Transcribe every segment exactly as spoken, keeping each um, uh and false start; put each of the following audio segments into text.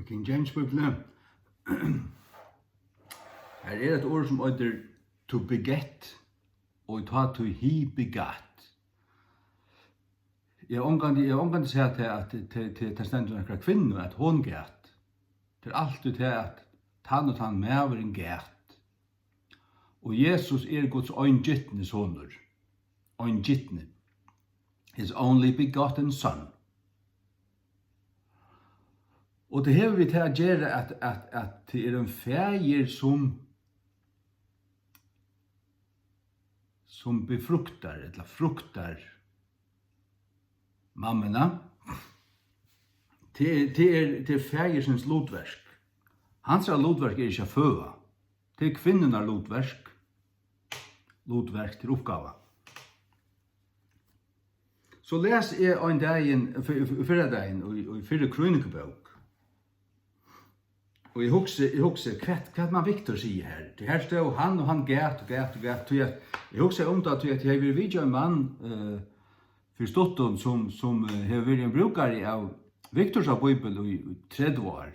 King James Bíbliuni. Har er eitt orð, sum eitur to beget, og tá to he begat. Eg havi ongantíð, eg havi ongantíð sæð tað, at tað, tað, tað stendur nakra kvinnu, at hon gat. Tað er altíð tað, at tann og tann maðurin gat. Og Jesus er Guds eingitni sonur. Eingitni. His only begotten son. Og tað hevur við tað at gera, at, at, at tað er ein faðir, sum, sum befruktar, ella fruktar mammuna. Tað er, tað er, tað er faðirsins lutverk. Hansara lutverk er ikki at føða. Tað er kvinnunnar lutverk. Lutverk til uppgáva. So les eg ein dagin, fy-, fy-, fyrradagin í, í fyrru Krónikubók. Og eg hugsi, eg hugsi, hvat, hvat man Viktor sigur her? Tí her stóð hann, og hann gat og gat og gat. Tí at, eg hugsi um tað, tí at eg hevði verið vitjað ein mann, eh, fyri stuttum, sum, sum, eh, hevur verið ein brúkari av Viktorsa bíbel í, í tretivu ár.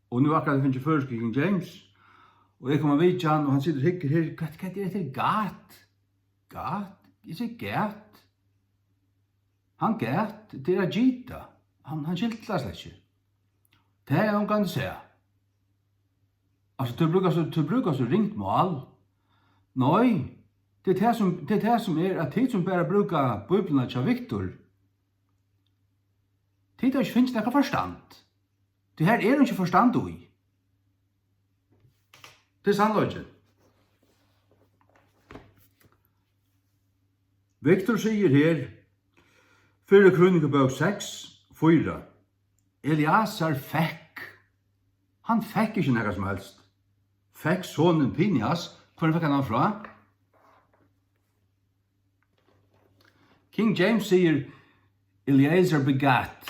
Og nú akkurát fingið føroysku King James, og eg kom at vitja hann, og hann situr og hyggur her, hvat, hvat er hetta gat? Gat? Eg sigi gat. Hann gat, tað er at gita. Hann, hann skilti tað slett ikki. Tað er ongantíð sæð. Altso, tú brúkar so, tú brúkar so ringt mál. Nei, tað er tað sum, tað er tað sum er, at tit sum bara brúka Bíbliuna hjá Viktor, tit hava ikki fingið nakað forstand. Tí her er einki forstand í. Tað er sannleikin. Viktor sigur her, fyrru Krónikubók seks, fýra, Eleasar fekk, hann fekk ikki nakað sum helst. Fekk sonin Pinehas, hvar fekk hann hann frá? King James sigur, Eleazar begat.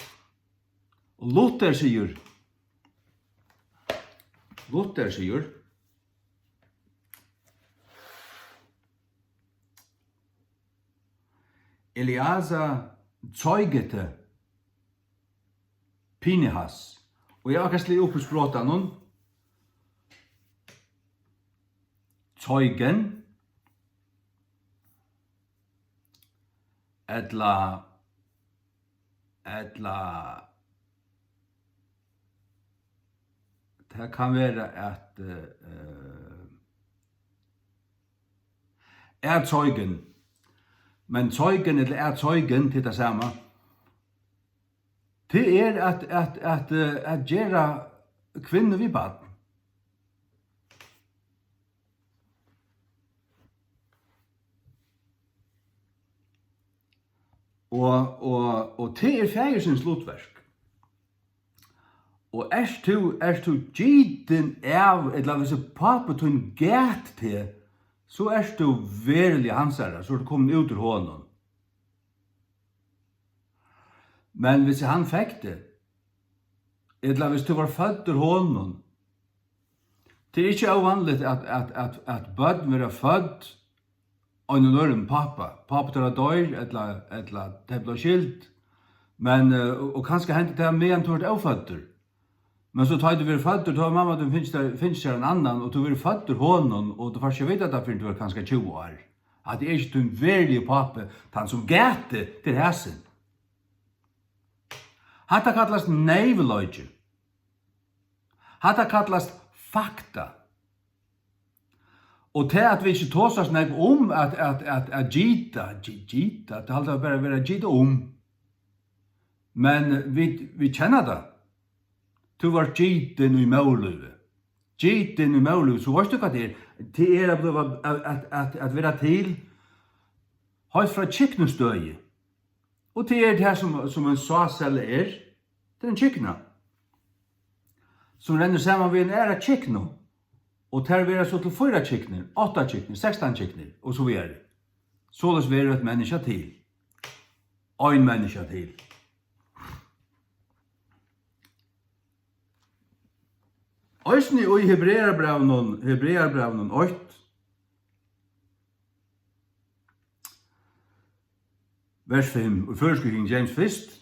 Og Luther sigur, Luther sigur, Eleazar zeugete Pinehas. Og eg havi kanska lisið upp í sprotanum. Zeugen. Ella, ella tað kann vera at, eh, erzeugen, men zeugen ella erzeugen, tað er tað sama. Tað er at, at, at, eh, at gera kvinnu við barn. Og, og, og tað er faðirsins lutverk. Og ert tú, ert tú gitin av, ella hvis pápi tín gat teg, so ert tú veruliga hansara, so ert tú komin út úr honum. Men hvis hann fekk teg, ella hvis tú var føddur honum, tað er ikki óvanligt, at, at, at, at børn verða fødd einum øðrum pápa. Pápi teirra doyr, ella, ella tey blíva skild. Men, eh, og, og kanska hendir tað, meðan tú ert óføddur. Men so tá tú verður føddur, tá hevur mamma tín fingið tær, fingið sær ein annan, og tú verður føddur honum, og tú fært ikki at vita tað, fyrr enn tú ert kanska tjúgu ár. At tað er ikki tín veruligi pápi, tann sum gat teg, tað er hasin. Hatta kallast neyvleiki. Hatta kallast fakta. Og tað, at vit ikki tosa so nógv um at, at, at, at gita, gi-, gita, tað haldi eg bara vera at gita um. Men vit, vit kenna tað. Tú vart gitin í móðurlívi. Gitin í móðurlívi, so veitst tú, hvat tað er? Tað er at bliva, at, at, at, at vera til heilt frá kyknustøði. Og tað er tað, sum, sum ein sáðcella er. Tað er ein kykna, sum rennur saman við eina aðra kyknu. Og tær verða so til fýra kyknur, átta kyknur, sekstan kyknur, og so víðari. Soleiðis verður eitt menniskja til. Ein menniskja til. Eisini í Hebrearabrævinum, Hebrearabrævinum eitt, vers fimm, í føroysku King James fyrst.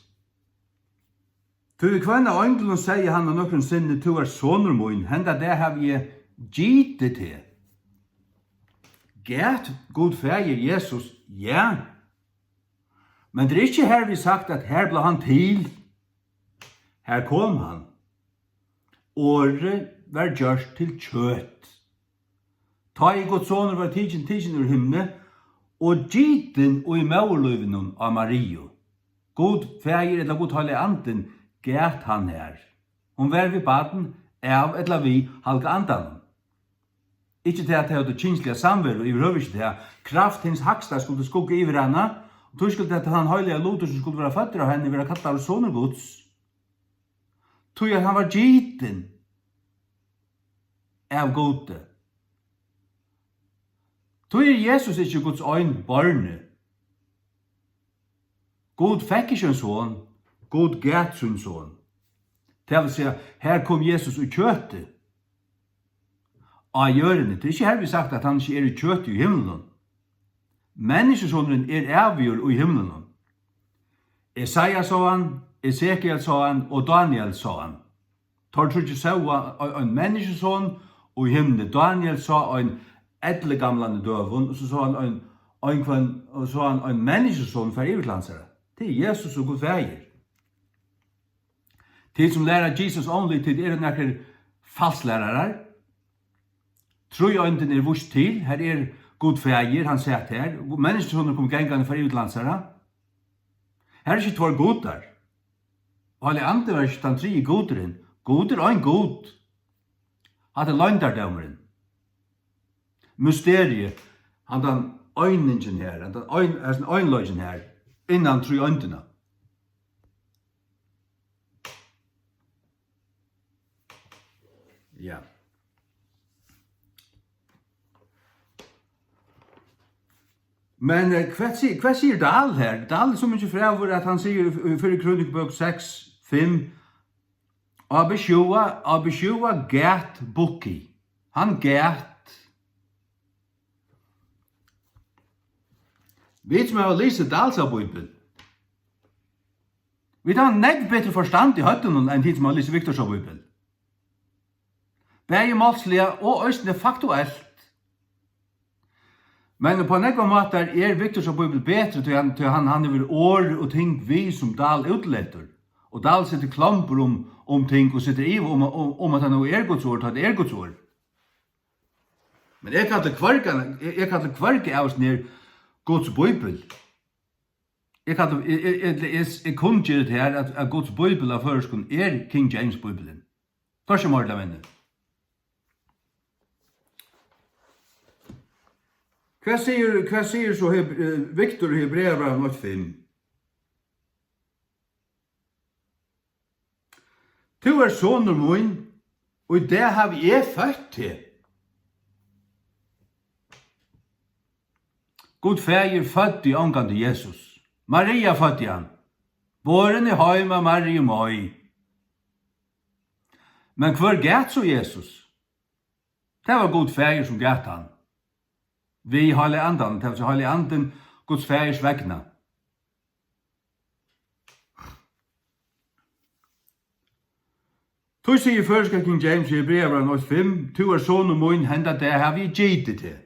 Tí við hvønn av einglunum segði hann á nøkrum sinni: Tú ert sonur mín, henda dag havi eg gitið teg. Gat Gud Faðir Jesus? Ja. Men tað er ikki hervið sagt, at har bleiv hann til. Har kom hann. Orðið var gjørt til kjøt. Tá ið Guds sonur var tikin, tikin úr himni og gitin í móðurlívinum á Mariu. Gud Faðir ella Gud Heilagi Andin gat hann har. Hon var við barn av ella við Halga Andanum. Ikki tað, at tey høvdu kynsliga samveru, yvirhøvur ikki tað. Kraft hins hægsta skuldi skugga yvir hana, og tí skuldi hetta tann heilagi lutur, sum skuldi vera føddur av henni, vera kallaður sonur Guds. Tí at hann var gitin av Gudi. Tí er Jesus ikki Guds einborni. Gud fekk ikki ein son, Gud gat sín son. Tað vil siga, har kom Jesus í kjøti á jørðini. Tað er ikki hervið sagt, at hann ikki er í kjøti í himlinum. Menniskjusonurin er ævigur í himlinum. Esaias sá hann, Esekiel sá hann og Daniel sá hann. Teir tríggir sóu ein, ein menniskjuson í himni. Daniel sá ein elligamlan í døgum, og so sá hann ein, ein hvønn, og sá hann ein menniskjuson fara yvir til hansara. Tað er Jesus og Gud Faðir. Tit sum læra Jesus only, tit eru nakrir falsklærarar. Tríeindin er víst til, har er Gud Faðir, hann sat har. Menniskjusonur kom gangandi fara yvir til hansara. Har er ikki tveir gudar. Og Heilagi Andin var ikki tann triði gudurin. Gud er ein Gud. Hatta er loyndardómurin. Mysteriið, handan einingin her, handan ein, hasin einleikin her, innan tríeindina. Ja. Men, eh, hvat si-, hvat sigur Dahl her? Dahl er so mikið frægur, at hann sigur í, í fyrru Krønikubók seks fimm: Abishua, Abishua gat Bukki. Hann gat. Vit sum hava lisið Dahls bíbel, vit hava nógv betri forstand í høvdinum enn tit sum hava lisið Victorsa bíbel. Bæði málsliga og eisini faktuelt. Men upp á nógvar mátar er Victorsa bíbel betri, tí hann, tí hann, hann hevur orð og ting við, sum Dahl útiletur. Og Dahl setir klombur um, um ting og setir iva um, um, um at tað nú er Guds orð, tá tað er Guds orð. Men eg kalli hvørgan, eg, eg kalli hvørgið av hesum her Guds bíbel. Eg kalli, eg, eg, eg, eg, eg kunngeri tað her, at, at Guds bíbel á føroyskum er King James bíbelin. Hvørki meira ella minni. Hvat sigur, hvat sigur so Heb-, eh, Victor í Hebreabrævinum eitt fimm? Tú ert sonur mín, og í dag havi eg føtt teg. Gud Faðir føddi ongantíð Jesus. Maria føddi hann. Borin í heim av Mariu Mei. Men hvør gat so Jesus? Tað var Gud Faðir, sum gat hann. Við Heilaga Andanum, tað vil siga, Heilagi Andin, Guds Faðirs vegna. Tí sigur føroyska King James í Hebreabrævinum eitt fimm: Tú ert sonur mín, henda dag havi eg gitið teg.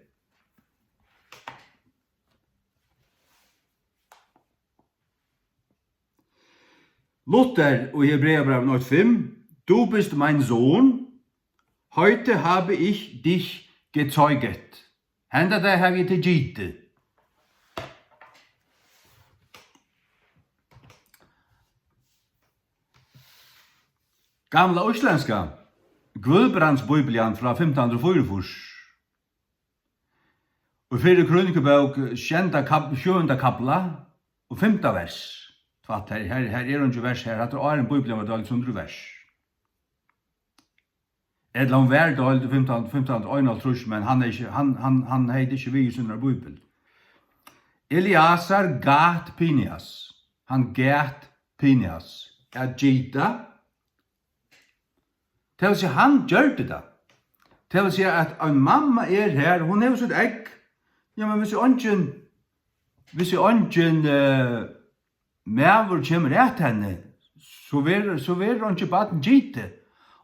Luther í Hebreabrævinum eitt fimm: Du bist mein Sohn, heute habe ich dich gezeuget. Henda dag havi eg teg gitið. Gamla íslendska, Guðbrandsbíblian frá fimtan hundrað og fýraogfýrs. Og fyrru Krønikubók, sjeynda kap-, sjeynda kapla og fimta vers. Tvætl, her, her, her er eingi vers her. Hatta er áðrenn Bíblian var deild í hundrað vers. Ella hon var deild í fimtan, fimtan hundrað og einoghálvtrýss, men hann er ikki, hann, hann, hann hevði tað ikki við í sínari bíbel. Eleasar gat Pinias. Hann gat Pinias. At gita. Tað vil siga, hann gjørdi tað. Tað vil siga, at ein mamma er har, hon hevur sítt egg. Ja, men hvis eingin, hvis eingin, eh, maður kemur at henni, So verður, so verður einki barn gitið.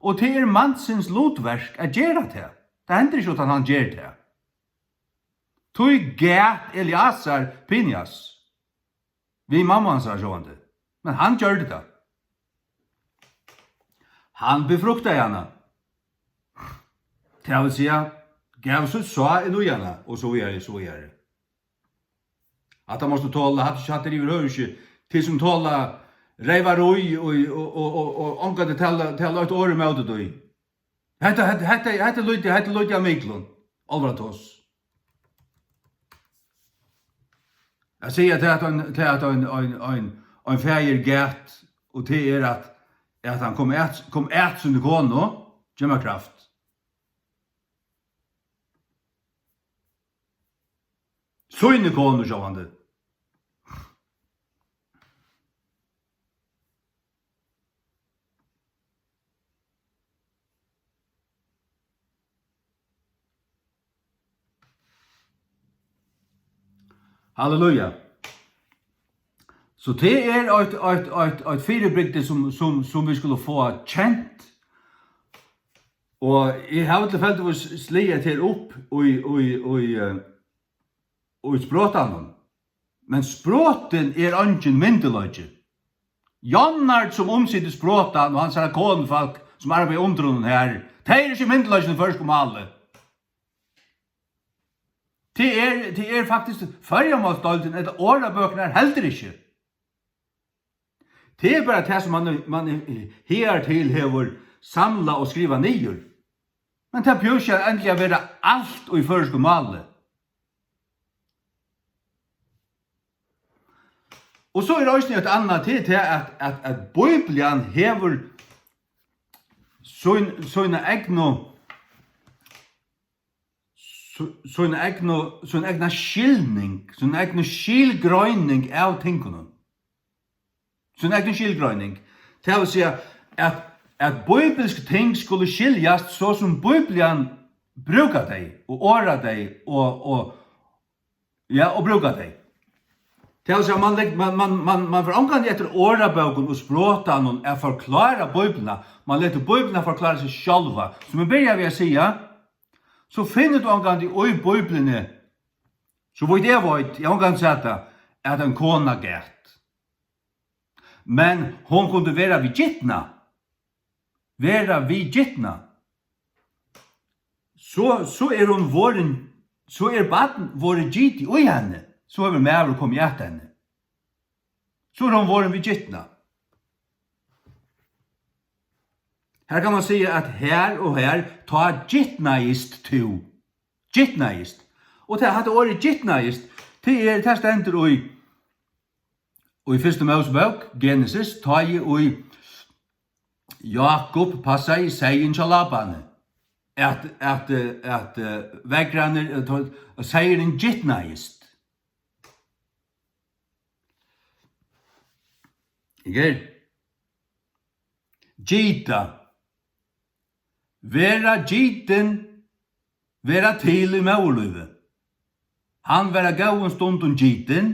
Og tað er mansins lutverk at gera tað. Tað hendir ikki, uttan hann ger tað. Tí gat Eliasar Pinhas við mammu hansara, sjálvandi. Men hann gjørdi tað. Hann befruktaði hana. Tað vil siga, gav sítt sá inn í hana, og so víðari, so víðari. Hatta mást tú tola, hatta, hatta er yvirhøvur ikki. Tit sum tola reyvarí og, og, og, og ongantíð tala, tala eitt orð ímóti tí. Hetta, hetta, hetta, hetta er lítið, hetta er lítið av miklum. Álvaratos. At siga til at ein, til at ein, ein, ein, ein faðir gat, og tað er at, at hann kom at, kom at síni konu, ger mær kraft. Síni konu, sjálvandi. Halleluja. So tað er eitt, eitt, eitt, eitt fyribrigdi, sum, sum, sum vit skulu fáa kent. Og eg havi tilfeldigvis sligið her upp í, í, í, eh, í sprotanum. Men sprotin er eingin myndugleiki. Jónard, sum umsitur sprotan, og hansara konufólk, sum arbeiða undir honum her, tey eru ikki myndugleikin í føroyskum máli. Tað er, tað er faktiskt Føroyamálsdeildin ella orðabøkurnar heldur ikki. Tað er bara tað, sum mann, mann higartil hevur samlað og skrivað niður. Men tað behøvir ikki endiliga at vera alt í føroyskum máli. Og so er eisini eitt annað, tað er tað, at, at, at Bíblian hevur sín, sína egnu, sí-, sína egnu, sín egna skilning, sína egnu skilgreining av tingunum. Sína egnu skilgreining. Tað vil siga, at, at bíblisk ting skulu skiljast, so sum Bíblian brúkar tey, og orðar tey, og, og, ja, og brúkar tey. Tað vil siga, mann legg-, mann, mann, mann, mann fer ongantíð eftir orðabókum og sprotanum at forklára Bíbliuna. Mann letur Bíbliuna forklára seg sjálva. Sum eg byrjaði við at siga, so finnur tú ongantíð í Bíbliuni, so vítt eg veit, eg havi ongantíð sæð tað, at ein kona gæt. Men hon kundi vera við gitna. Vera við gitna. So, so er hon vorðin, so er barn vorðið gitið í henni. So hevur maður komið at henni. So er hon vorðin við gitna. Her kann man siga, at her og her, tá gitnaðist tú. Gitnaðist. Og tað, hatta orðið gitnaðist, tað er, tað stendur í, í fyrstu Mósebók, Genesis, tá ið í Jákup passaði seyðin hjá Labani, at, at, eh, at, eh, veðrarnir, eh, tá, at seyðurin gitnaðist. Her. Gita. Vera gitin, vera til í móðurlívi. Hann var av góðum stundum gitin,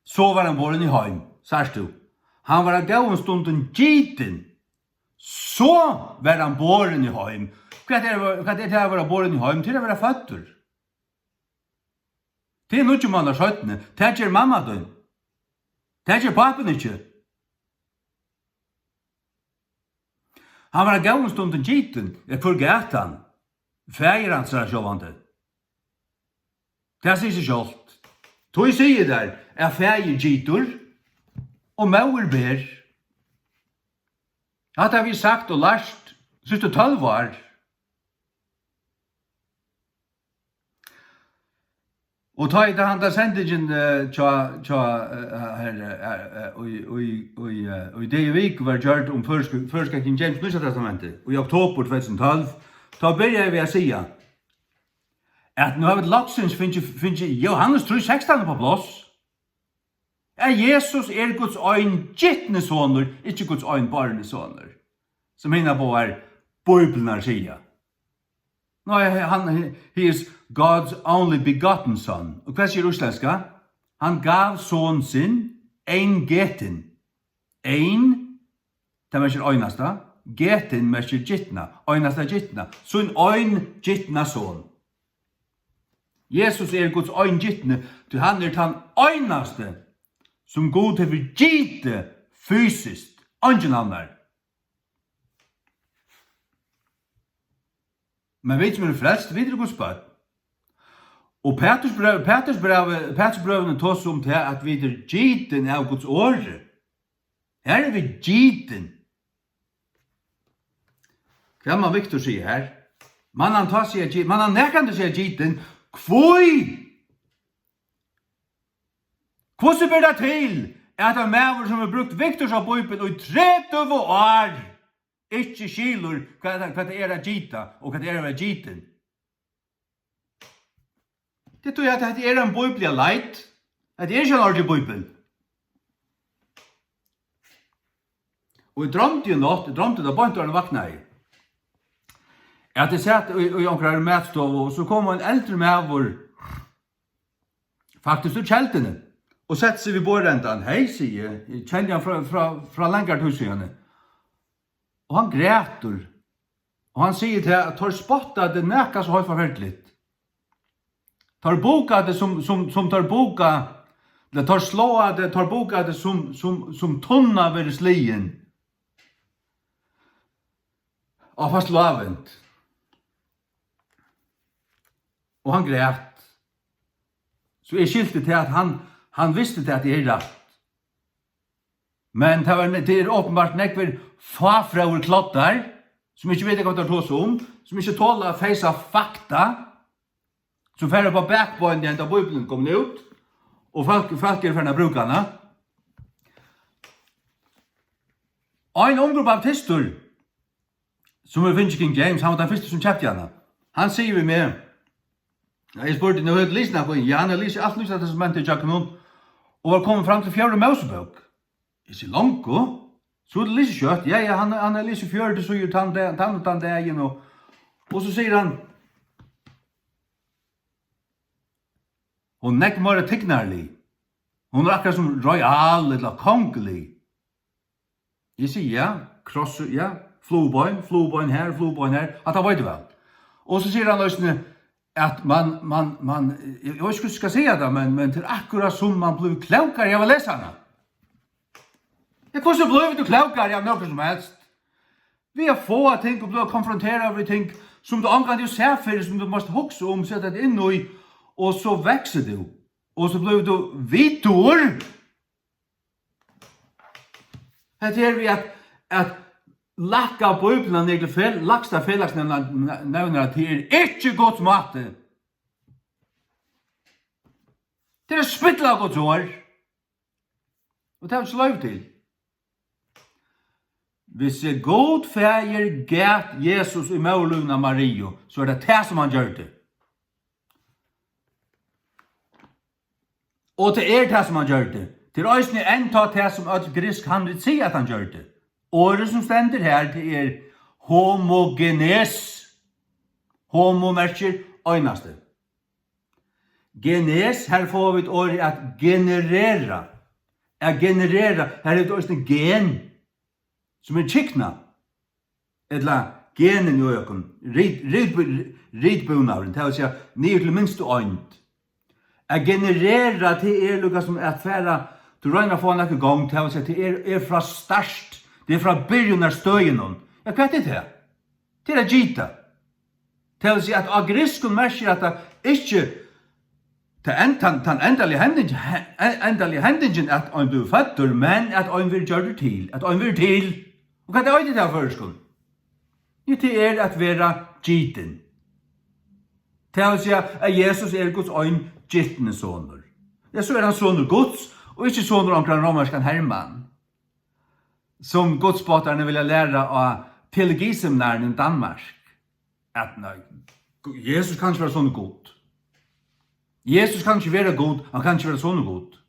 so var hann borin í heim, sært tú. Hann var av góðum stundum gitin, so var hann borin í heim. Hvat er, hvat er tað at vera borin í heim? Tað er at vera føddur. Tað er níggju mánaðir seinni. Tað ger mamma tín. Tað ger pápin ikki. Hann var av góðum stundum gitin, eg forgat hann. Faðir hansara sjálvandi. Tað sigur seg sjálvt. Tí sigi eg tær, at faðir gitur og móðir ber. Hatta havi eg sagt og lært síðstu tólv ár. Og tá ið handa sendingin, eh, hjá, hjá, eh, her, eh, eh, í, í, í, eh, í degi viku var gjørd um føroysku, føroyska King James Nýggja Testamentið í oktobur tvey túsund og tólv, tá byrjaði eg við at siga, at nú hava vit loksins fingið, fingið Jóhannes trý sekstan upp á pláss. At Jesus er Guds ein gitni sonur, ikki Guds ein borni sonur, sum hinar báðar Bíbliurnar siga. Nei, hann, he, he is God's only begotten son. Og hvat sigur íslendska? Hann gav son sinn eingetin. Ein, tað merkir einasta. Getin merkir gitna, einasta gitna, sín ein gitna son. Jesus er Guds ein gitni, tí hann er tann einasti, sum Gud hevur gitið fysiskt, eingin annar. Men vit sum eru frelst, vit eru Guds børn. Og Pætursbrev-, Pætursbrev-, Pætursbrøvini tosa um tað, at vit eru gitin av Guds orði. Her eru vit gitin. Hvat man Viktor siga her? Man hann tá siga gi-, man hann nakrantíð siga gitin? Hví? Hvussu ber tað til, at ein maður, sum hevur brúkt Viktors á Bíbel í tretivu ár, ikki skilur, hvat, hvat tað er at gita og hvat tað er at vera gitin? Tað er tí, at hetta er ein bíblisk leit. Hetta er ikki ein ordilig bíbel. Og eg droymdi í nátt, eg droymdi tað beint áðrenn eg vaknaði, at eg sat í, í onkrari matstovu, og so kom ein eldri maður, faktiskt úr Kelduni, og setti seg við borðendan. Hey, sigi eg, eg kenni hann frá, frá, frá langari tíð síðani. Og hann grætur. Og hann sigur tað, at teir spotta teg nakað so heilt forferdiligt. Teir buka teg sum, sum, sum teir buka, ella teir sláa teg, teir buka teg sum, sum, sum tunna verður sligin á fastlávint. Og hann græt. So eg skilti tað, at hann, hann visti tað, at eg hevði rætt. Men tað var, tað er openbart nógvir fáfróir kloddar, sum ikki vita, hvat teir tosa um, sum ikki tola at feysa fakta, sum fara upp á bakbeinið, henda Bíblian komin út, og fólk, fólk eru farin at brúka hana. Ein ungur baptistur, sum hevur fingið King James, hann var tann fyrsti, sum keypti hana. Hann sigur við meg, ja, eg spurdi, nú hevur tú lisið nakað í? Ja, hann hevur lisið alt Nýggja Testamentið ígjøgnum, og var komin fram til fjórðu Mósebók. Eg sigi, longu? So hevur tú lisið skjótt? Ja, ja, hann, hann hevur lisið fjøruti síður tann dag, tann og tann dagin, og, og so sigur hann, hon er nógv meira tignarlig. Hon er akkurát sum royal ella konglig. Eg sigi, ja, krossur, ja, flugubein, flugubein her, flugubein her, hatta veit eg væl. Og so sigur hann eisini, at man, man, man, eg veit ikki, hvussu eg skal siga tað, men, men tað er akkurát sum man blívur klókari av at lesa hana. Ja, hvussu blívur tú klókari av nøkrum sum helst? Við at fáa ting og blíva konfronterað við ting, sum tú ongantíð hevur sæð fyrr, sum tú mást hugsa um, seta teg inn í, og so veksur tú, og so blívur tú vitur. Hetta her við at, at lækka Bíbliuna niður til fel-, lægsta felagsnevnara, tað er ikki Guds máti. Tað er at spilla Guds orð. Og tað hava vit ikki loyvi til. Hvis Gud Faðir gat Jesus í móðurlívina á Mariu, so er tað tað, sum hann gjørdi. Og tað er tað, sum hann gjørdi. Tað er eisini enntá tað, sum øll grisk handrit siga, at hann gjørdi. Orðið, sum stendur her, tað er homogenes. Homo merkir einasti. Genes, her fáa vit orðið at generera. At generera, her er tað eisini gen, sum er kykna, ella genin í okkum, rit-, rit-, ritbúnaðurin, tað vil siga, niður til minstu eind. At generera, tað er líka sum at fara, tú roynir at fáa nakað í gongd, tað vil siga, tað er, er frá start, tað er frá byrjanarstøðinum. Ja, hvat er tað? Tað er at gita. Tað vil siga, at á grikskum merkir hetta ikki tað en-, tann, tann endaliga hending-, he-, en-, endaliga hendingin, at ein blívur føddur, men at ein verður gjørdur til, at ein verður til. Og hvat eitur tað á føroyskum? Ja, tað er at vera gitin. Tað vil siga, at Jesus er Guds ein gitni sonur. Ja, so er hann sonur Guds, og ikki sonur onkran rómverskan hermann, sum gudsbátarnir vilja læra á teologiseminarinum í Danmark, at nei, Jesus kann ikki vera sonur Gud. Jesus kann ikki vera Gud, hann kann ikki vera sonur Gud.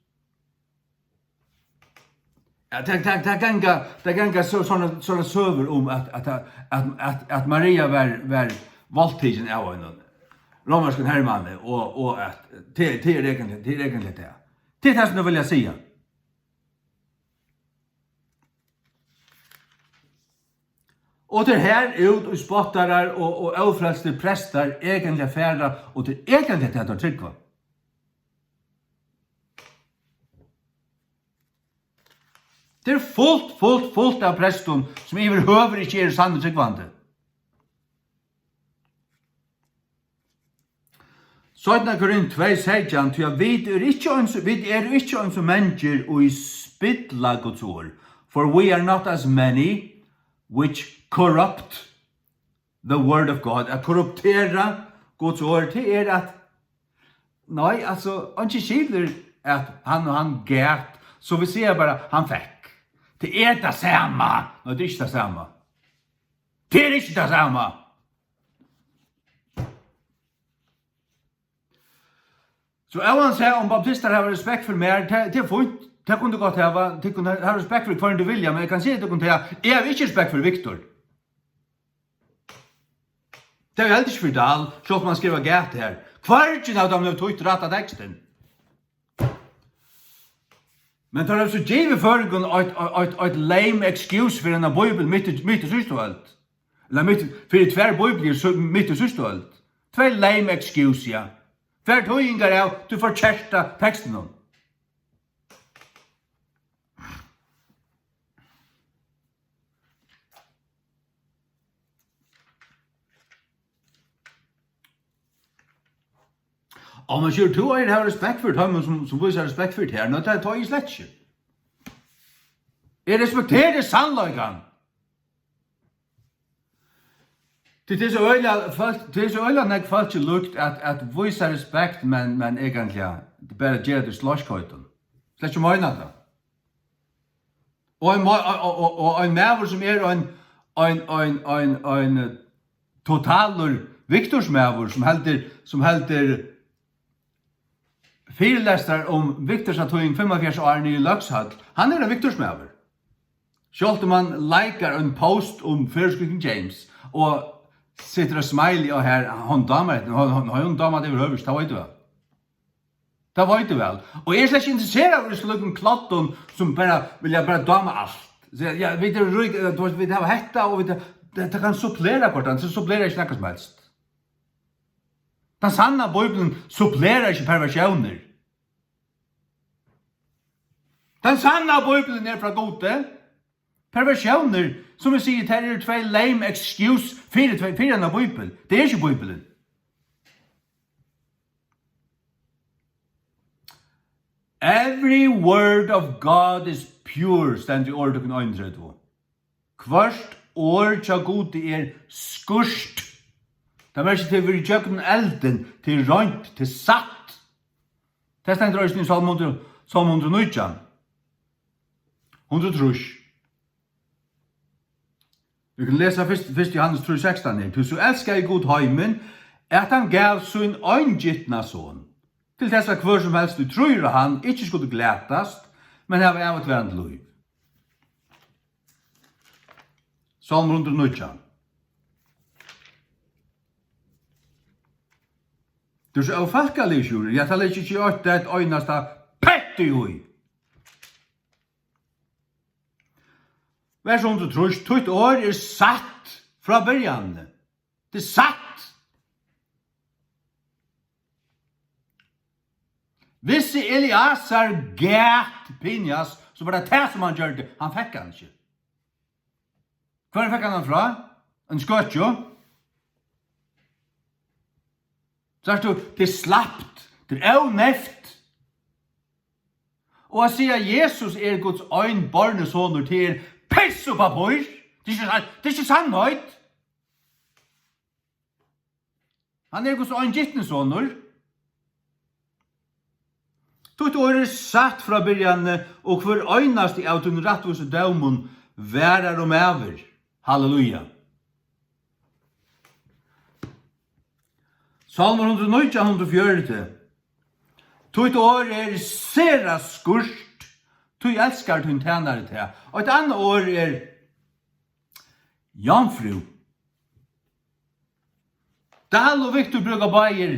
Ja, tað, tað, tað ganga, tað ganga so, sovorðnar, sovorðnar søgur um, at, at, at, at, at Maria var, var valdtikin av einum rómverskum hermanni, og, og at tað, tað er eigentliga, tað er eigentliga tað. Tað er tað, sum tey vilja siga. Og tað er her út, ið spottarar og, og ófrelstir prestar eigentliga fara, og tað er eigentliga tað, teir trúgva. Tað er fult, fult, fult av prestum, sum yvirhøvur ikki eru sannir trúgvandi. Seinna Korint tvey seytjan, tí at vit eru ikki eins, vit eru ikki eins og mangir, ið spilla Guds orð. For we are not as many which corrupt the word of God. At korruptera Guds orð, tað er at, nei, altso, eingin skilur, at hann og hann gav, so vit siga bara, hann fekk. Tað er tað sama. Nei, tað er ikki tað sama. Tað er ikki tað sama. So óansæð um baptistar hava respekt fyri mær, tað, tað er fínt. Tað kunnu tit gott hava. Tit kunnu hava respekt fyri hvørjum tit vilja, men eg kann siga tykkum tað, eg havi ikki respekt fyri Viktor. Tað havi eg heldur ikki fyri Dahl, sjálvt um hann skrivar gæt her. Hvørgin av teimum hevur týtt rætta tekstin. Men teir hava so givið føroyingum eitt, eitt, eitt lame excuse fyri eina bíbel mitt í, mitt í síðstu øld. Ella mitt, fyri tvær bíbliur so, mitt í síðstu øld. Tvey lame excuse, ja. Tvær týðingar av tí forkerta tekstinum. Á, men sigur, tú eigur at hava respekt fyri teimum, sum, sum vísa respekt fyri tær. Nei, tað, tað eri eg slett ikki. Eg respekteri sannleikan. Tí tað er so øgiliga fólk, tað er so øgiliga nógv fólki líkt at, at vísa respekt, men, men eigentliga bara gera tað í sláskeitum. Slett ikki meina tað. Og ein ma-, og, og, og, og ein maður sum er ein, ein, ein, ein, ein, eh, totalur Viktorsmaður, sum heldur, sum heldur fyrilestrar um Viktorsa tíðing fimmoghálvfjerðs ár niðri í Løgshøll, hann er ein Viktorsmaður. Sjálvt um hann likar ein post um føroysku King James og setir eitt smiley á har, honum dámar hetta, hon, hon, honum dámar tað yvirhøvur ikki, tað veit tú væl. Tað veit tú væl. Og eg eri slett ikki interesseraður í slíkum kloddum sum bara vilja bara dáma alt. So, ja, vit eru rík, eh, tú veist, vit hava hetta og vit, tað, tað kann supplera hvørt annað, so supplerar ikki nakað sum helst. Tann sanna Bíblian supplerar ikki perversjónir. Tann sanna Bíblian er frá Gudi. Perversjónir, sum eg sigi, tær eru tvey lame excuse fyri, tvey, fyri eina bíbel. Tað er ikki Bíblian. Every word of God is pure, stendur í Orðtøkuni einogtretivu. Hvørt orð hjá Gudi er skírt. Tað merkir, tað er verið gjøgnum eldin, tað er reint, tað er satt. Tað stendur eisini í Sálm hundrað, Sálm hundrað og nítjan. Hundrað og trýss. Vit kunnu lesa fyrst, fyrst Jóhannes trý sekstan her. Tí so elskaði Gud heimin, at hann gav sín eingitna son, til tess at hvør sum helst, ið trýr á hann, ikki skuldi glatast, men hava ævigtvarandi lív. Sálmur hundrað og nítjan. Tú ert so ófólkaligur, Sjúrður. Ja, tað leggi eg ikki eitt, eitt einasta petti í. Vers hundrað og trýss, títt orð er satt frá byrjanini. Tað er satt. Vissi Eleasar gæt Pinhas, so var tað tað, sum hann gjørdi. Hann fekk hann ikki. Hvar fekk hann hann frá? Ein skøkju? Sært tú, tað er slapt, tað er óneyvt. Og at siga, at Jesus er Guds einborni sonur, tað er piss og pappír. Tað er ikki sann-, tað er ikki sannheit. Hann er Guds eingitni sonur. Títt orð er satt frá byrjanini, og hvør einasti av tínum rættvísu dómum varðar um ævir. Halleluja. Sálmur hundrað og nítjan, hundrað og fjøruti. Títt orð er sera skírt, tí elskar tín tænari tað. Og eitt annað orð er jomfrú. Dahl og Viktor brúka báðir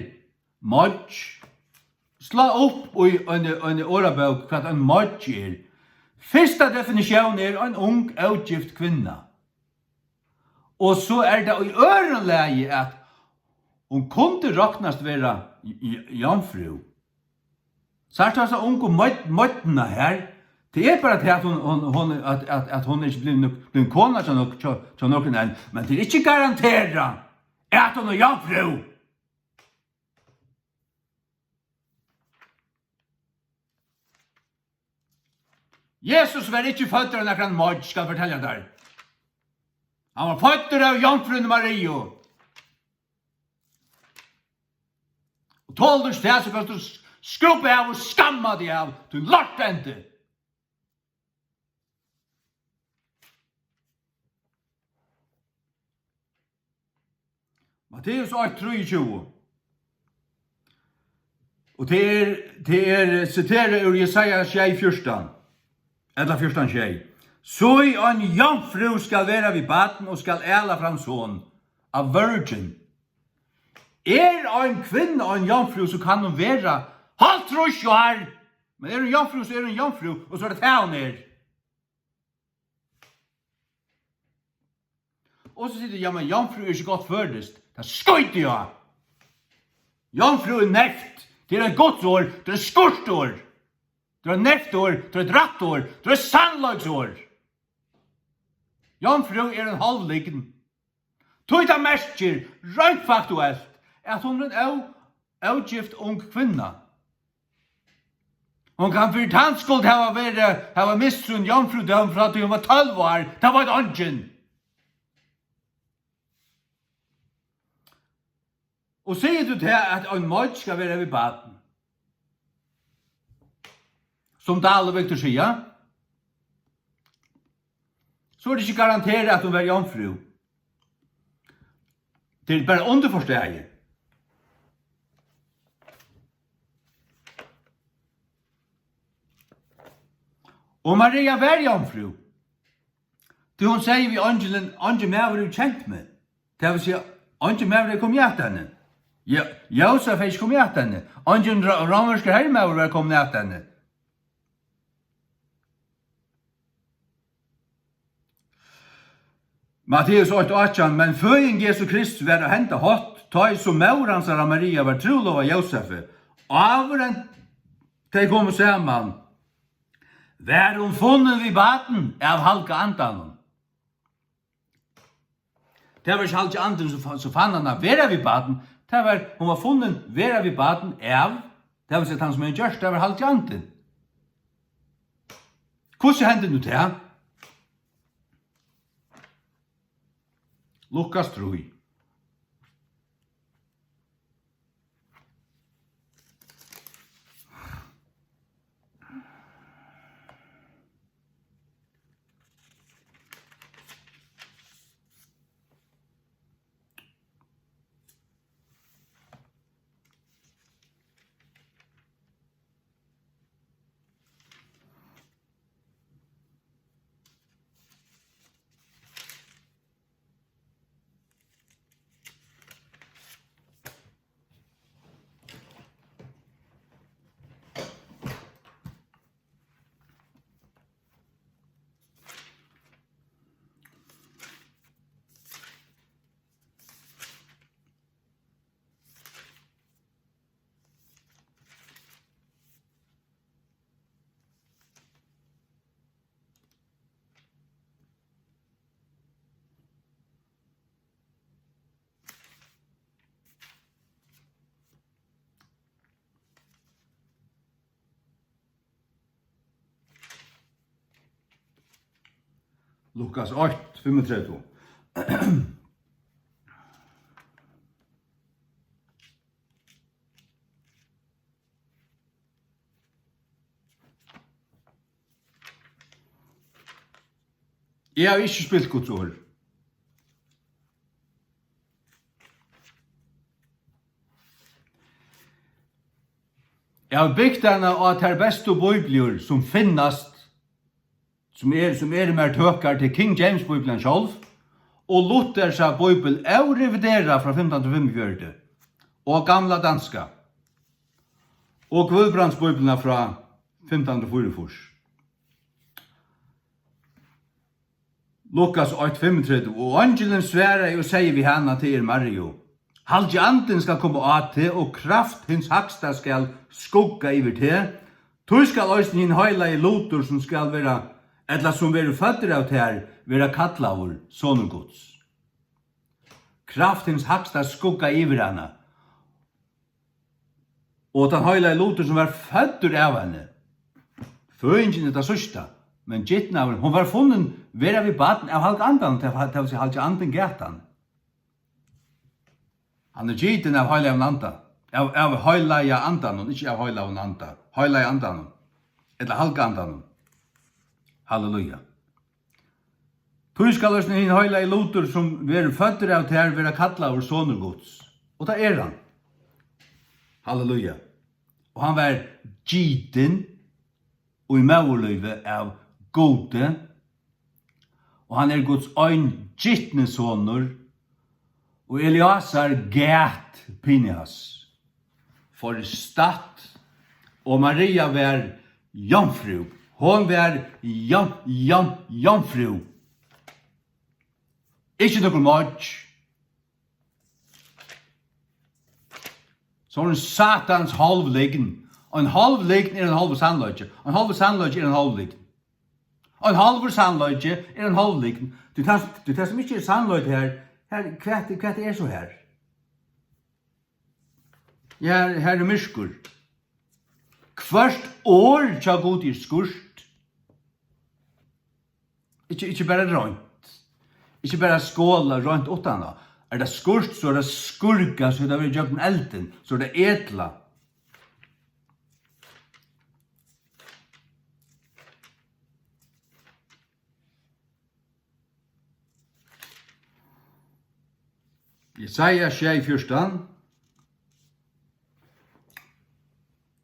moyggj. Slá upp í eini, eini orðabók, hvat ein moyggj er. Fyrsta definitión er ein ung, ógift kvinna. Og so er tað í øðrum lagi, at hon kundi roknast vera j-, j-, jomfrú. Sært tú hasa ungu meidd-, meiddina her? Tað er bara tað, at hon, hon, hon, at, at, at hon er ikki blivin nøk-, blivin kona hjá nøk-, hjá, hjá nøkrum enn, men tað er ikki garanterað, at hon er jomfrú. Jesus var ikki føddur av nakran moyggj, skal eg fortelja tær. Hann var føddur av jomfrúnni Mariu. Og tolir tú ikki tað, so kanst tú s-, skrubba av og skamma teg av, tú lortendi. Matteus eitt, trýogtjúgu. Og tað er, tað er siterað úr Jesaja sjey fjúrtan, ella fjúrtan sjey. "Sí, ein jomfrú skal vera við barn og skal ala fram son." A virgin. Er ein kvinna ein jomfrú, so kann hon vera hálvtrýss ár. Men er hon jomfrú, so er hon jomfrú, og so er tað tað, hon er. Og so sigur tú: "Ja, men jomfrú er ikki gott føroyskt." Tað skíti eg á. Jomfrú er neyvt. Tað er eitt Guds orð. Tað er eitt skírt orð. Tað er eitt neyvt orð. Tað er eitt rætt orð. Tað er eitt sannleiks orð. Jomfrú er ein hálv lygn. Tí tað merkir, reint faktuelt, at hon er ein ó-, ógift ung kvinna. Hon kann fyri tann skuld hava verið, hava mist sín jomfrúdóm frá tí hon var tólv ár, tað veit eingin. Og sigur tú tað, at ein moyggj skal vera við barn, sum Dahl og Victor siga, so er tað ikki garanterað, at hon var jomfrú. Tað er bara undirforstaðið. Og Maria var jomfrú, tí hon segði við eingilin: "Eingin maður hevur kent meg." Tað vil siga, eingin maður hevði komið at henni. Jo-, Jósef hevði ikki komið at henni. Eingin ró-, rómverskur hermaður var komin at henni. Matteus eitt átjan: "Men føðing Jesu Krists var á henda hátt, tá ið sum móðir hansara Maria var trúlovað Jósefi, áður enn tey komu saman, var hon funnin við barn av Halga Andanum." Tað var ikki Halgi Andin, sum fa-, sum fann hana vera við barn. Tað var, hon var funnin vera við barn av, tað vil siga, tann sum hevði gjørt, tað var Halgi Andin. Hvussu hendi nú tað? Lukas trý. Lukas eitt, fimmogtretivu. Eg havi ikki spilt Guds orð. Eg havi bygt hana á tær bestu bíbliur, sum finnast, sum er, sum eru mær tøkar, til King James Bíblian sjálv og Luthersa Bíbel, óreviderað, frá fimtan hundrað og fimmogfjøruti, og gamla danska, og Guðbrandsbíbliuna frá fimtan hundrað og fýraogfýrs. Lukas eitt fimmogtretivu: Og eingilin svaraði og segði við hana, tað er Mariu: Halgi Andin skal koma á teg, og kraft hins Hægsta skal skugga yvir teg. Tí skal eisini hin heilagi lutur, sum skal vera, ella sum verður føddur av tær, vera kallaður sonur Guds. Kraft hins Hægsta skugga yvir hana. Og tann heilagi lutur, sum var føddur av henni, føðingin er tað síðsta, men gitnaðurin, hon var funnin vera við barn av Halga Andanum, tað, tað vil siga, Halgi Andin gat hann. Hann er gitin av Heilagum Anda, av, av Heilaga Andanum, ikki av Heilagum Anda, Heilaga Andanum, ella Halga Andanum. Halleluja. Tí skal eisini hin heilagi lutur, sum verður føddur av tær, vera kallaður sonur Guds. Og tað er hann. Halleluja. Og hann var gitin í móðurlívi av Gudi, og hann er Guds eingitni sonur, og Eleazar gat Pinehas. Forstatt, og Maria var jomfrú. Hon var jom-, jom-, jomfrú. Ikki nøkur moyggj. So er ein satans hálv lygn. Ein hálv lygn er ein hálvur sannleiki. Ein hálvur sannleiki er ein hálv lygn. Ein hálvur sannleiki er ein hálv lygn. Tí tað, tí tað, sum ikki er sannleiki her, her, hvat, hvat er so her? Her, her er myrkur. Hvørt orð hjá Gudi er skýrt. Ikki, ikki bara roynt. Ikki bara skola roynt uttan á. Er tað skýrt, so er tað skurkað, so er tað verið gjøgnum eldin, so er tað etlað. Jesaja sjey fjúrtan.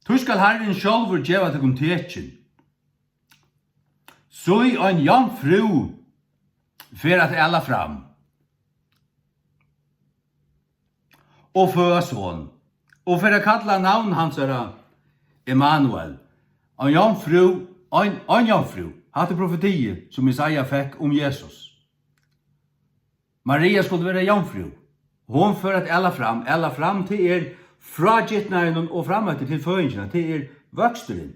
Tí skal Harrin sjálvur geva tykkum tekin. Sí, ein jomfrú fer at ala fram og føða son, og fer at kalla navn hansara Emanuel. Ein jomfrú, ein, ein jomfrú. Hatta er profetiið, sum Jesaja fekk um Jesus. Maria skuldi vera jomfrú. Hon fer at ala fram. Ala fram, tað er frá gitnaðinum og fram eftir til føðingina. Tað er vøksturin.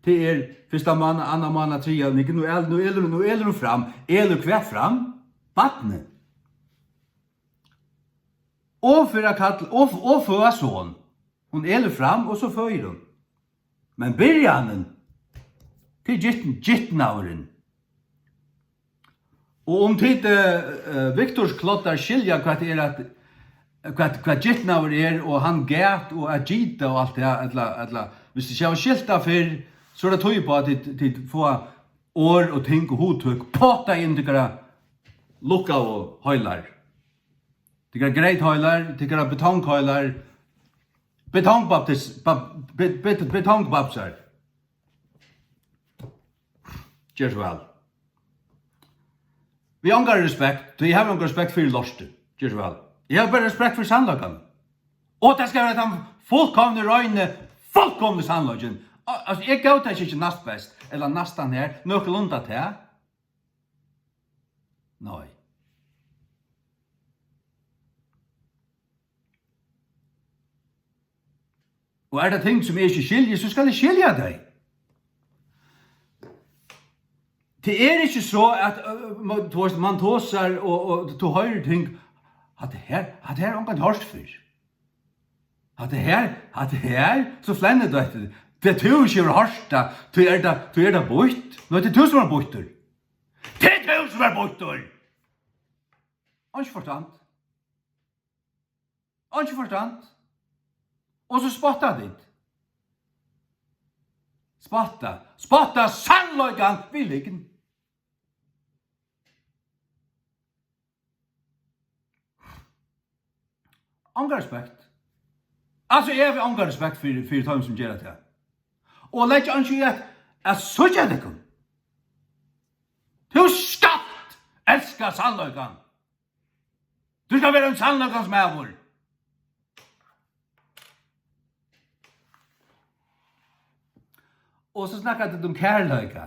Tað er fyrsta mánað, annan mánað, triðja, nú, nú el-, nú elur, nú elur hon fram. Elur hvat fram? Barnið. Og fyri at kalla, og, og føða son. Hon elur fram, og so føðir hon. Men byrjanin, tað er gitn-, gitnaðurin. Og um tit, eh, eh, Viktorskloddar skilja, hvat er at, hvat, hvat gitnaður er, og hann gat, og at gita, og alt tað, ella, ella, hvis tit hava skilt tað fyrr, so er tað tíð upp á, at tit, tit fáa orð og ting og hugtøk pottað inn í tykkara lukkaðu heilar. Tykkara greytheilar, tykkara betongheilar, betongbaptis-, ba-, be-, be-, betongbaptisar. Ger so væl. Við ongari respekt, tí eg havi onga respekt fyri lorti. Ger so væl. Eg havi bara respekt fyri sannleikan. Og tað skal vera tann fullkomni, reini, fullkomni sannleikin. Al-, altso, eg góðtaki ikki næstbest, ella næstan her, nøkulunda tað. Nei. Og er tað ting, sum eg ikki skilji, so skal eg skilja tey. Tað er ikki so, at, øh, man, tú veist, man tosar, og, og tú hoyrir ting, hatta her, hatta her ongantíð hoyrt fyrr. Hatta her, hatta her, so flennir tú eftir. Tað tú ikki hevur hoyrt tað, tí er tað, tí er tað býtt. Nei, tað er tú, sum er býttur. Tað er tú, sum er býttur. Einki forstand. Einki forstand. Og so spotta tit. Spotta. Spotta sannleikan við lygn. Onga respekt. Altso, eg havi onga respekt fyri, fyri teimum, sum gera tað. Og leggja einki í at, at síggja tykkum. Tú skalt elska sannleikan. Tú skalt vera ein sannleikans maður. Og so snakka tit um kærleika.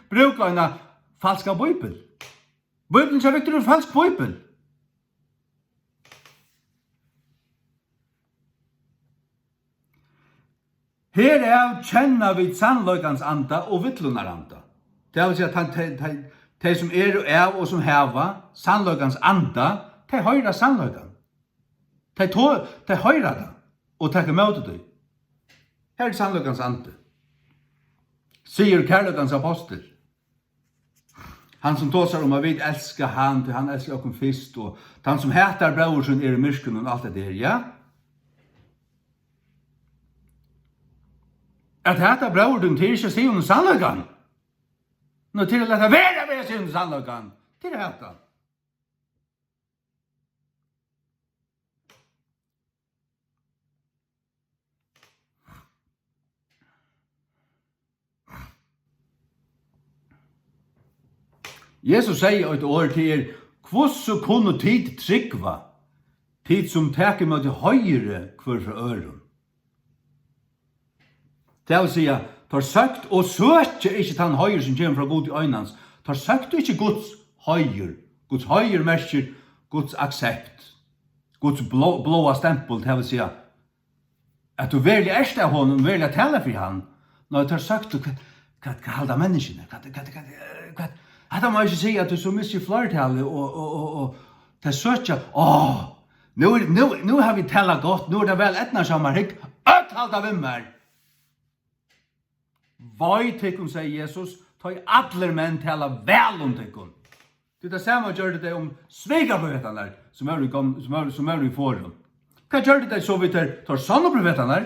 brúka eina falska bíbel. Bíblian hjá Viktor er ein falsk bíbel. Herav kenna vit sannleikans anda og villunnar anda. Tað vil siga, tey, tey, tey, tey sum eru av og sum hava sannleikans anda, tey hoyra sannleikan. Tey to-, tey hoyra tað og taka ímóti tí. Her er sannleikans andi. Sigur kærleikans apostil. Hann sum tosar um at vit elska hann, tí hann elskaði okkum fyrst, og tann sum hatar bróður sín er í myrkrinum, og alt hetta her, ja? At hata bróður tín, tað er ikki at siga honum sannleikan. Nú, tað er at lata vera við at siga honum sannleikan. Tað er at hata. Jesus segði eitt orð, tað er: "Hvussu kunnu tit trúgva, tit sum taka ímóti heiðri hvør frá øðrum?" Tað vil siga, teir søktu og søkja ikki tann heiður, sum kemur frá Gudi einans. Teir søktu ikki Guds heiður. Guds heiður merkir Guds aksept, Guds blá-, bláa stempul, tað vil siga, at tú veruliga ert av honum, veruliga talar fyri hann. Nei, teir søktu, hvat, hvat, hvat halda menniskjuni? Hvat, hvat, hvat, hvat? Hatta má ikki siga, at tú so missir fleirtalið og, og, og, og tey søkja, áh, nú er, nú, nú hava vit talað gott, nú er tað væl eydnað hjá mær, hygg, øll halda við mær. Vei tykkum, segði Jesus, tá ið allir menn tala væl um tykkum. Tí tað sama gjørdu tey um svikarprofetarnar, sum vóru í gom-, sum vóru, sum vóru í forðum. Hvat gjørdu tey so við teir, teir sannu profetarnar?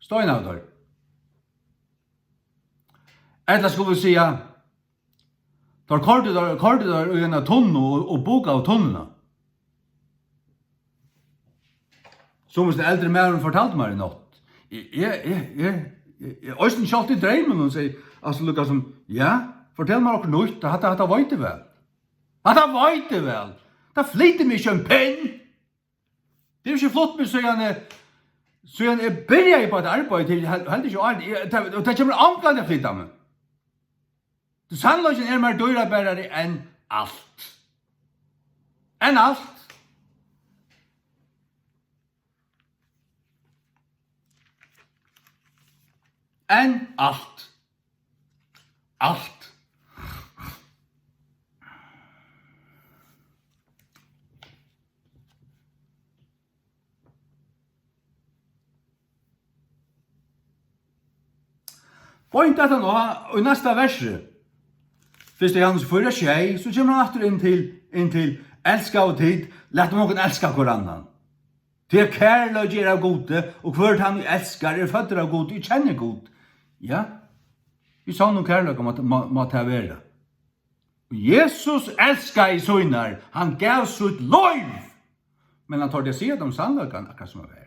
Steinaðu teir. Ella skulu vit siga, teir koyrdu teir, koyrdu teir í eina tunnu og, og bukaðu tunnuna. Sum hesin eldri maðurin fortaldi mær í nátt. Eg, eg, eg, eg, eg, eg eisini sjálvt í dreyminum, sigi, altso, líka sum, ja, fortel mær okkurt nýtt, hatta, hatta veit eg væl. Hatta veit eg væl. Tað flytur meg ikki ein pinn. Tað hevur ikki flutt meg, síðan eg, síðan eg byrjaði upp á hetta arbeiði til, hel-, heldur ikki áðrenn, eg, tað, og tað kemur ongantíð at flyta meg. Tí sannleikin er mær dýrabarari enn alt. Enn alt. Enn alt. Alt. Beint aftan á, í næsta versi, fyrsta Jóhannes fýra sjey, so kemur hann aftur inn til, inn til, elskaðu tit, latið okkum elska hvør annan. Tí at kærleiki er av Gudi, og hvør tann ið elskar, er føddur av Gudi og kennir Gud. Ja, í sonnum kærleika má, má, má tað vera. Og Jesus elskaði sínar, hann gav sítt lív, men hann tordi at siga teimum sannleikan, akkurát sum hann var.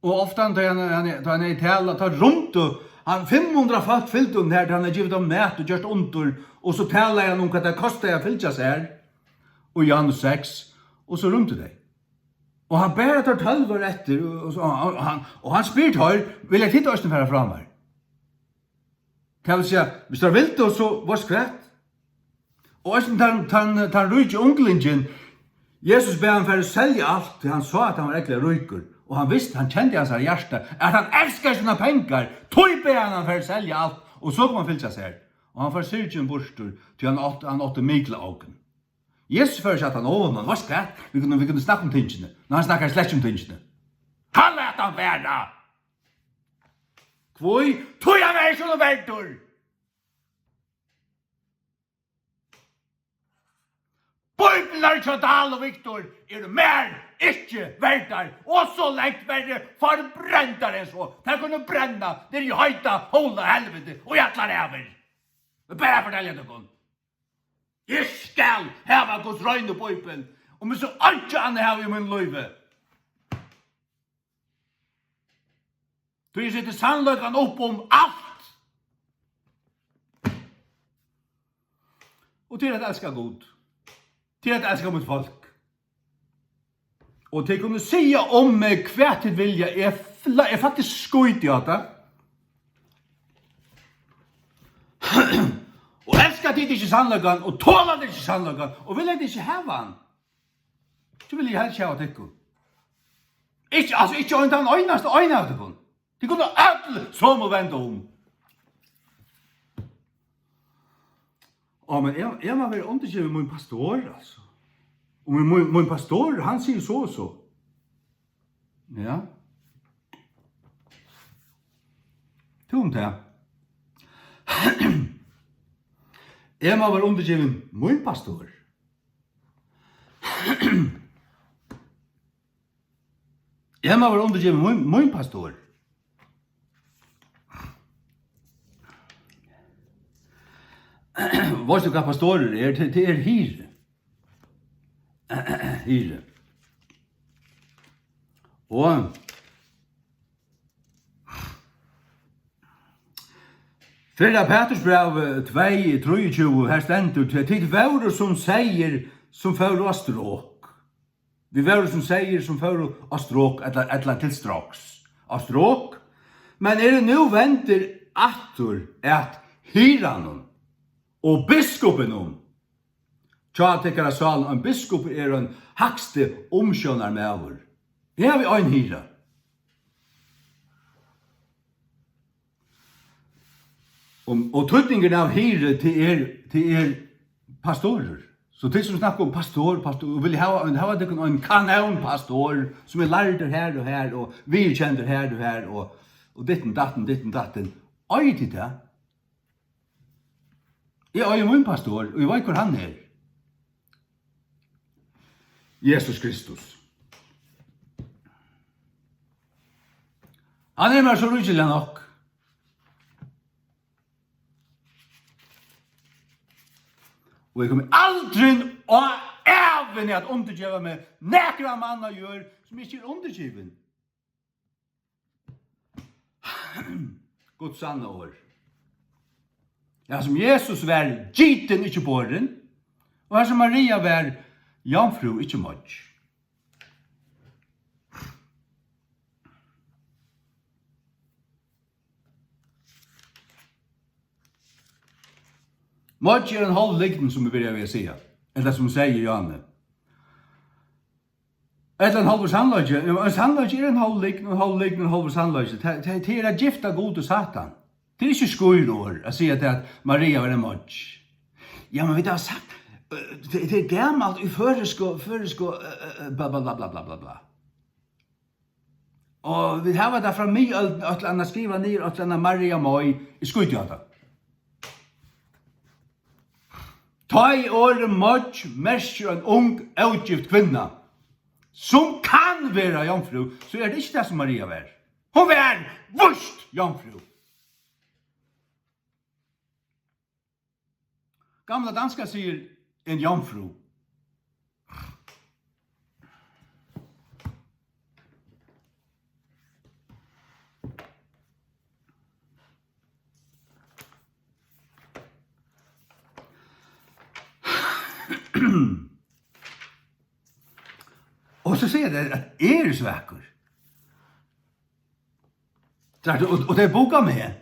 Og ofta, tá hann, hann, tá hann hevði talað, tá rumdu, hann, fimm hundrað fólk fylgdu honum har, tá hann hevði givið teimum mat og gjørt undur, og so talaði hann um, hvat tað kostaði at fylgja sær, í Jóhannes seks, og so rumdu tey. Og hann ber teir tólv eftir, og, og, so, og, og hann, og hann spyr teir: "Vilja tit eisini fara frá mær?" Tað vil siga, viss teir vildu, so veitst hvat? Og eisini tann, tann, tann ríki unglingin, Jesus bað hann fara og selja alt, tí hann sá, at hann var ógvuliga ríkur. Og hann visti, hann kendi hansara hjarta, at hann elskaði sínar pengar. Tí bað hann hann fara og selja alt, og so kom hann fylgja sær. Og hann fór syrgin burtur, tí hann átti, hann átti mikla ogn. Jesus fór ikki at hann, "Ó, men veitst hvat? Vit kunnu, vit kunnu snakka um tingini." Men hann snakkar slett ikki um tingini. Hann læt hann fara. Hví? Tí hann er ikki honum verdur. Bíbliurnar hjá Dahl og Victor eru mær ikki verdar, og so langt verri, forbrendar enn so. Tær kunnu brenna niðri í heita, hóla helviti og í allar ævir. Bara fortelja tykkum. Eg skal hava Guds reinu Bíbel, um eg so einki annað havi í mínum lívi. Tí eg seti sannleikan upp um alt. Og til at elska Gud. Til at elska mítt fólk. Og tit kunnu siga um meg, hvat tit vilja, eg fla-, eg faktiskt skíti á tað. Og elska tit ikki sannleikan, og tola tit ikki sannleikan, og vilja tit ikki hava hann, so vil eg helst ikki hava tykkum. Ikki, altso, ikki ein tann einasta ein av tykkum. Tit kunnu øll somu venda um. Á, men eg, eg má vera undirgivin mín pastor, altso. Og mín, mín, mín pastor, hann sigur so og so. Ja. Tú um tað. Eg má vera undirgivin mín pastor. Eg má vera undirgivin mín, mín pastor. Veitst tú, hvat pastorur er? Tað, tað er hirði. Hirði. Og, Fyrra Pætursbræv tvey trýogtjúgu, har stendur: "Tí tit vóru sum seyðir, sum fóru á strok." Vit vóru sum seyðir, sum fóru á strok, ella, ella til stroks. Á strok, men eru nú vendir aftur at hirðanum og biskupinum hjá tykkara sál. Ein biskupur er ein hægsti umsjónarmaður. Her havi ein hirða. Og, og týdningurin av hirði, tað er, tað er pastorur. So tit sum snakka um pastor, pastor, og vilja hava ein, hava tykkum ein kanónpastor, sum er lærdur her og her, og viðurkendur her og her, og, og ditten datten, ditten datten. Eigi tit tað? Eg eigi mín pastor, og eg veit, hvør hann er. Jesus Kristus. Hann er mær so ríkiliga nokk. Og eg komi aldrin á ævini at undirgeva meg nakran mann á jørð, sum ikki er undirgivin Guds sanna orð. Ja, sum Jesus var gitin, ikki borin, og har sum Maria var jomfrú, ikki moyggj. Moyggj er ein hálv lygn, sum eg byrjaði við at siga, ella sum eg segði, Johanne. Ella ein hálvur sannleiki. Ein sannleiki er ein hálv lygn, ein hálv lygn, ein hálvur sannleiki. Tað, tað, tað er at gifta Gud og Satan. Tað er ikki skýr orð at siga tað, at Maria var ein moyggj. Ja, men vit hava sagt, øh, tað, tað er gamalt í føroysku, føroysku, øh, øh, øh, bla, bla, bla. Og vit hava tað frá miðøldini, eitt ella annað skrivað niður, eitt ella annað Maria Moy, eg skíti á tað. Tá ið orðið moyggj merkir ein ung, ógift kvinna, sum kann vera jomfrú, so er tað ikki tað, sum Maria var. Hon var víst jomfrú. Gamla danska sigur en jomfru. Og so sigur tað, at eg eri svakur. Sært tú, og, og tey buga meg.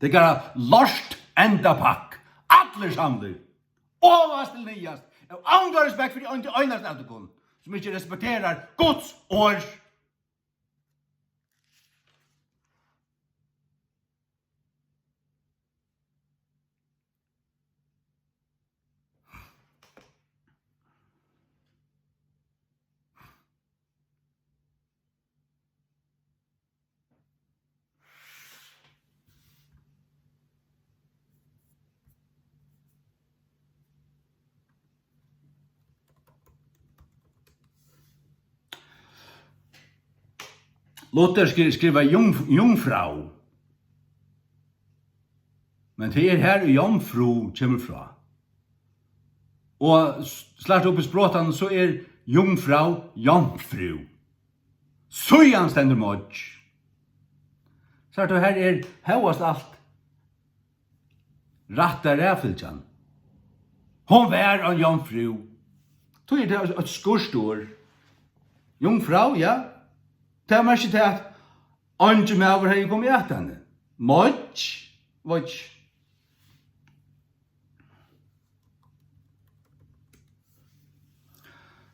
Tykkara lort endapakk. Allir samlir. Ovast til niðast. Eg havi onga respekt fyri ein, einasta av tykkum, sum ikki respekterar Guds orð. Luther skri-, skrivar jung-, jungfrau. Men tað er har, jomfrú kemur frá. Og s-, slært upp í sprotanum, so er jungfrau jomfrú. Síðan stendur moyggj. Sært tú, har er hóast alt rætta raðfylgjan. Hon var ein jomfrú. Tí er tað eitt skýrt orð. Jungfrau, ja. Tað merkir tað, at eingin maður hevði komið at henni. Moyggj, moyggj.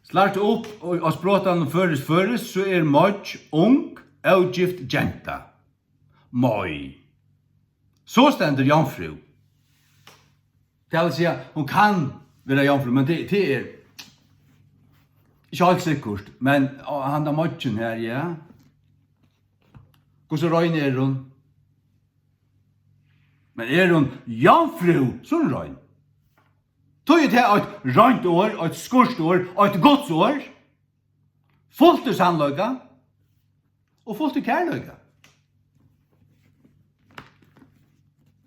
Slært upp og, á sprotanum føroyskt, føroyskt, so er moyggj ung, ógift genta. Moy. So stendur jomfrú. Tað vil siga, hon kann vera jomfrú, men tað, tað er ikki heilt sikkurt. Men, og handan moyggjin her, ja. Hvussu rein er hon? Men er hon jomfrú, so er hon rein. Tí er tað eitt reint orð, eitt skýrt orð, eitt Guds orð. Fult í sannleika og fult í kærleika.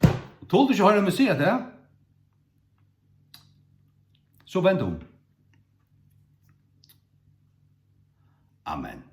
Og toldi ikki hoyra meg siga tað, so vend um. Amen.